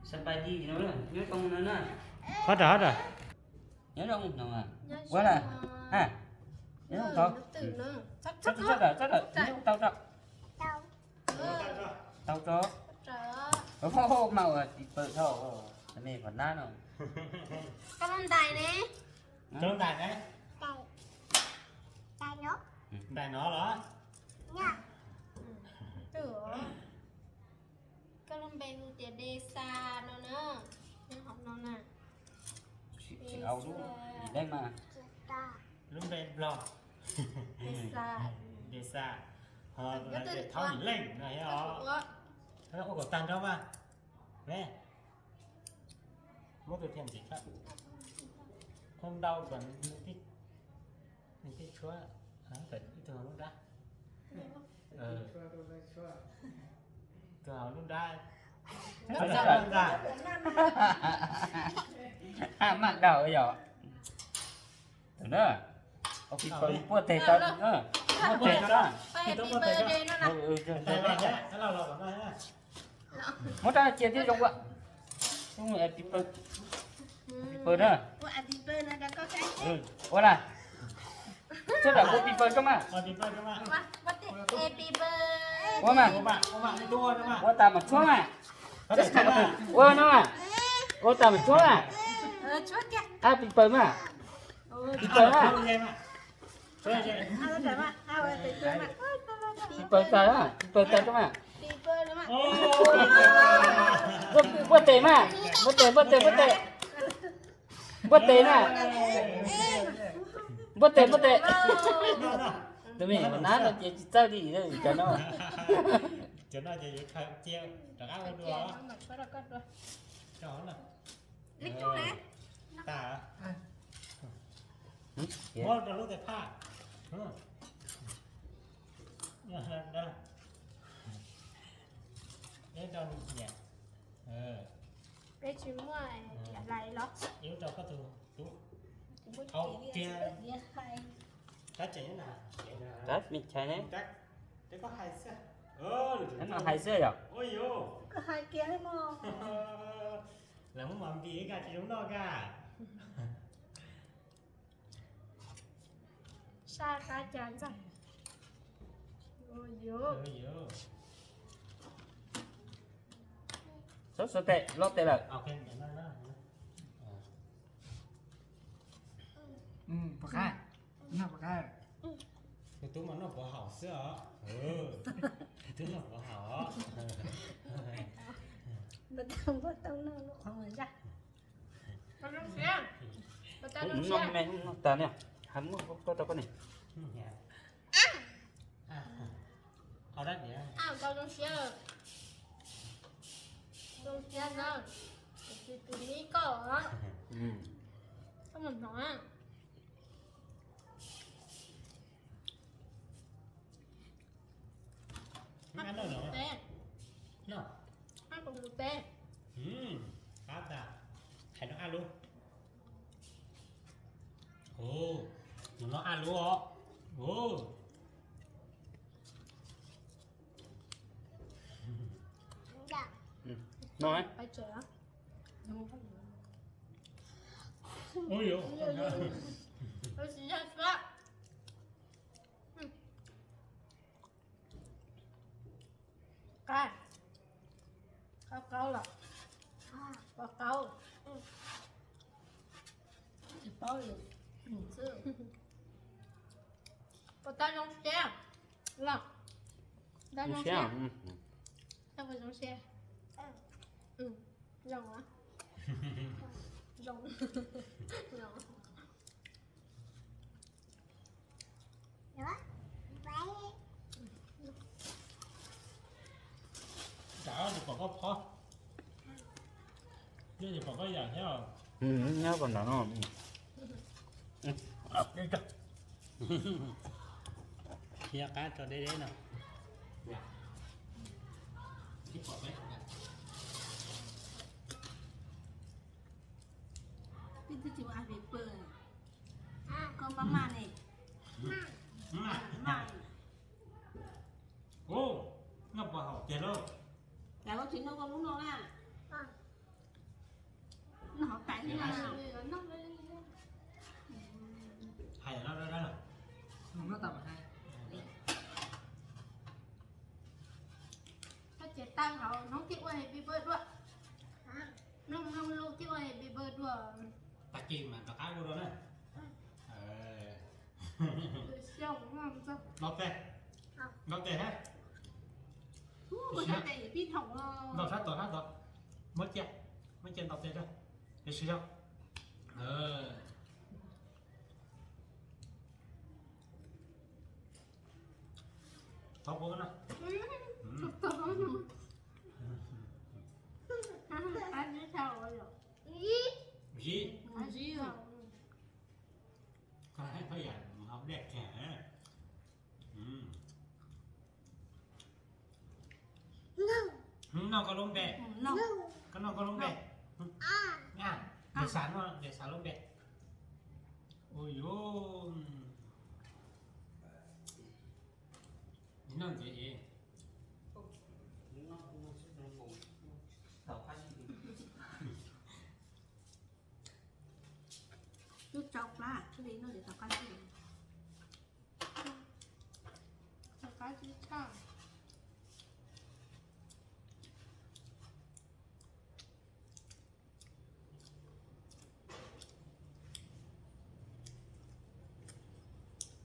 Sa pais di no, nyob zoo no na. Qhov rau, qhov rau. Nyob zoo no. Ua na. Ha. Nyob zoo tau. Txhob txhob txhob txhob txhob nyob tau tso. Tau tso. Hauv mas ua tsis pawg tau. Me qhov nab no. Koj lub ntais ne? Koj lub ntais ne? Ntais no los? Koj lub npe hu tias Desa no na. Nyob hauv no na. Tsis au lub, lub npe Nplog. Desa. Desa. Ho thov nim leej no os. Ua kom tag nrho mas. Ne. Muab tus thiaj ntxiv, kho ntau kom nws tij tshuab, ib tug hauv lub nrab. Tus hauv lub nrab. Maj daug yom. Puaj teg tau, puaj teg tau. Muab rab cia thiab zoo ua. Pawg na. Ua na. Tshuab dam ua pis pawg tso mas. Ua mas. Ua tas mas tshuab mas. Ua no mas. Ua tas mas tshuab mas. Ab pis pawg mas. Pis pawg mas. Pis pawg tas, pis pawg tas tso mas. Npuaj tes mas. Npuaj tes, npuaj tes, npuaj tes. Npuaj tes na. Npuaj tes, npuaj tes. Tus me nab no ces tsis txawj li cov no. Cov no ces yuav khaws cia rov qab ua dua. Cov no. Tas. Muab rau lub tais phaj. Peb tsis muaj lais los? Rau koj tus tub. Hau kiag. Tab tseem na. Tab me chais ne. Tab koj hais xwb. Tab no hais xwb yom. Koj hais kiag mog. Lawv muab mov npis ib ka tsis zoo noj ka. Saj qab cas ntxaij. Xub xub tes, loj tes lawm. Tus tub mas noj puav haum xwb os. Tus tub noj puav haum os. Noj me, noj tas ne, hais muaj koj rau koj ne. Tau zoo siab, zoo siab na. Tus me koj, koj mus hnov. Ab, kuv mus teb. Ab tas, hais no ab lub. Tus no ab lub os. No. Qab, qab qaub los? Qab qaub. Tsis paub li. Puas tau zoo siab los? Tau zoo siab. Tau puas zoo siab? Zoo. Zoo. Tsis pom koj phob. Nyob tsis pom koj yam thiab. Nyob pom ntawm no. Qab tso deb deb no. Peb twb tsis ua pis pawg. Koj maj maj ne. Noj puas haum tiag lauj? Cas koj tsis noj koj lub no na? Hais no dab dab los. Noj tau mas hais. Koj ces tag hauv hnub thiaj ua happy birthday dua. Mloog mloog lus thiaj ua happy birthday dua. Tag kis mas rov qab ua dua na. Ntaus tes, ntaus tes na. Ntaus sab tod sab tod. Muab cia, muab cia ntaus tes rau. Tes sib zog. Thov puas no. Zib. Zib. Koj hais thov yam hauv dej kiag. Noj koj lub npe. Koj noj koj lub npe. Lis xav noj, lis xav lub npe. Ua yuav noj ntxiv. Twb tsau plab thiaj li noj li tom qab xwb. Tom qab xwb tshaj.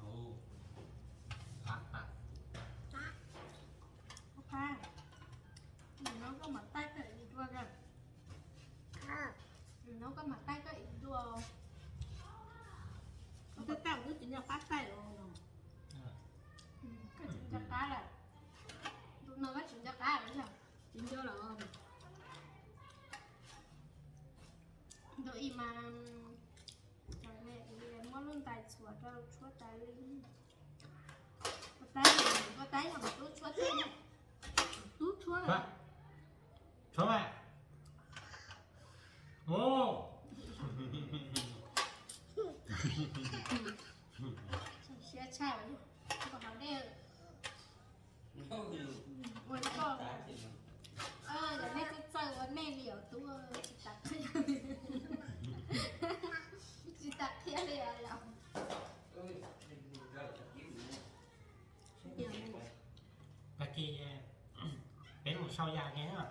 Ua, ua, nws nov koj mam taij koj ib dua. Nws nov koj mam taij koj ib dua. Koj taij kuv twb tsis nco qab taij os. Koj tsis nco qab lawm. Tus no koj tsis nco qab lawm yog? Tsis nco lawm. Tus ib mas muab lub ntais txhuam rau tshuab tas li. Koj taij, koj taij yog tub tshuab txij. Tub tshuab. Tshuab mas. Ua, siab tshaj, koj hauv dej. Ua koj, yog nej txawj txawj ua nej li os tub, tsis tas qhia, tsis tas qhia li os. Tag kis peb mus sau yas ke na.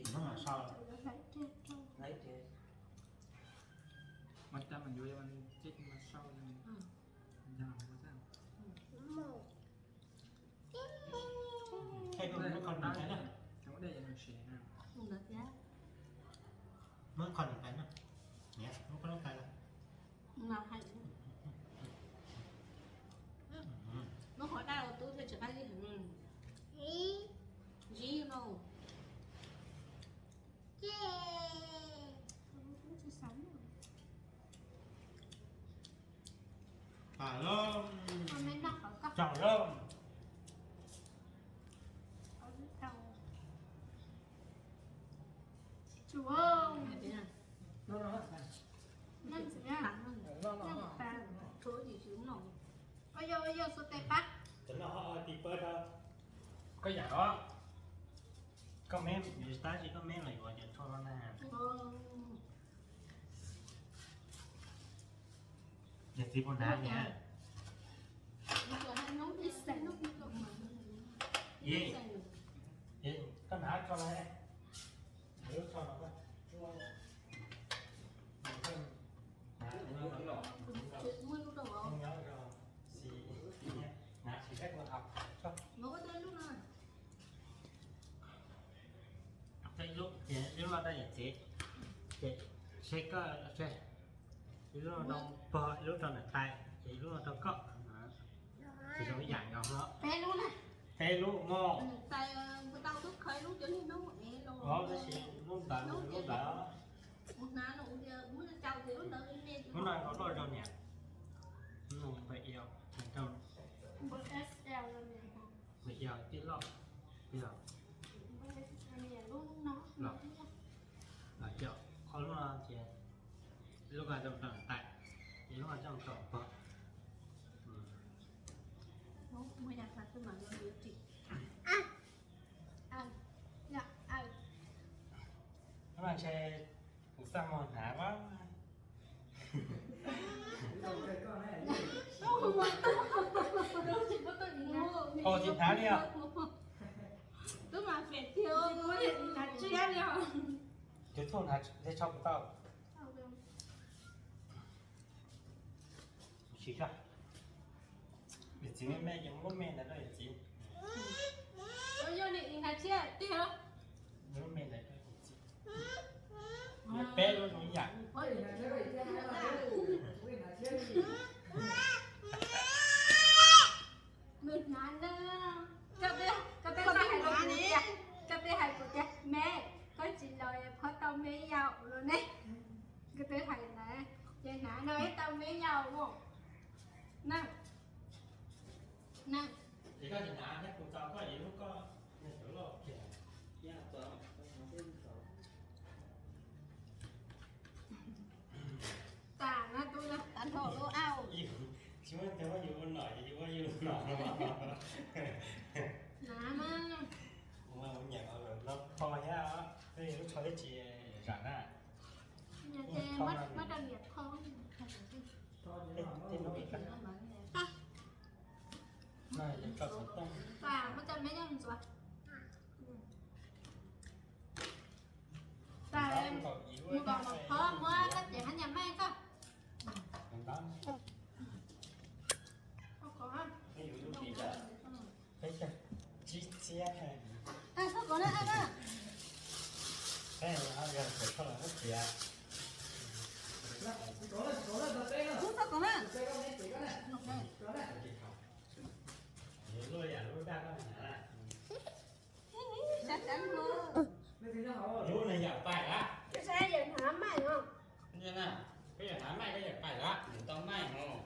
Hnub no sau. Muab qhov niam tais na. Muab qhov niam tais na. Niam, muab qhov niam tais na. Muab qhov daj los tub thiaj tsis qab zib heev. Zib no. Tag lawm. Tsaus lawm. Koj yam os, koj me tab sis koj me los yuav cov tshuaj no na. Yog txiv puas hnav niam? Koj hnav tso los. Lub tsho no, nyob rau xis, hnav xis saib kuv haus. Ib lub ces ib lub no rau yawm txiv, ces seb koj, ib lub no rau pog, ib lub rau niam tais, ces ib lub no rau koj. Tsis zoo ib yam nkaus hlo. Peb lub mog. Tab sis lub ntawd, lub ntawd, lub no nkaus loj zog niam. Lub no npawg Iab, npawg Iab tij loj, yog los cov qhov lub no ces lub ko coj rau niam tais, ces lub ko coj rau pog. Muab yam tas xwb mas no yuav tsis. Ab, ab, yam, ab. Ab, ntshe kuv xaj mos hnav ua. Ho tsis hnav li os. Twb mas fem tiag, hnav tshiab li os. Tus thuj hnav, tso kuv tau. Sim saib. Yawm txiv me me ces muab lub me ntawd rau yawm txiv. Yog li hnav tshiab tiag. Muab lub me ntawd rau yawm txiv. Yog peb lub zoo ib yam. Nws hnav na. Koj twb, koj twb hais kuv tias me, koj tsis los phob tau me yaum los ne. Koj twb hais ntawd ces hnav no ib tau me yaum os. Na, na. Ces koj tsis hnav thiab kuv tso koj ib lub koj. Tas na, tus na, tas nrho lub auj. Tsis muaj tes muab yus ua nom ces yus muab yus ua nom no. Hnav mas. Ua nyiam los kho thiab, tej lub tsho ib tsis zam na. Muab rau niam kho. Tej no ib no yog tso xov tooj. Tas muab coj me nyob ntxuav. Tas mus kom phob muab koj cev hab nyam maij koj. Peb caug tsib txiab. Thauj kom na, thauj kom na. Lub no yam pais lawm. Koj saib yawm hnav maij os. Koj yawm hnav maij koj yawm pais lawm, nws tau maij os.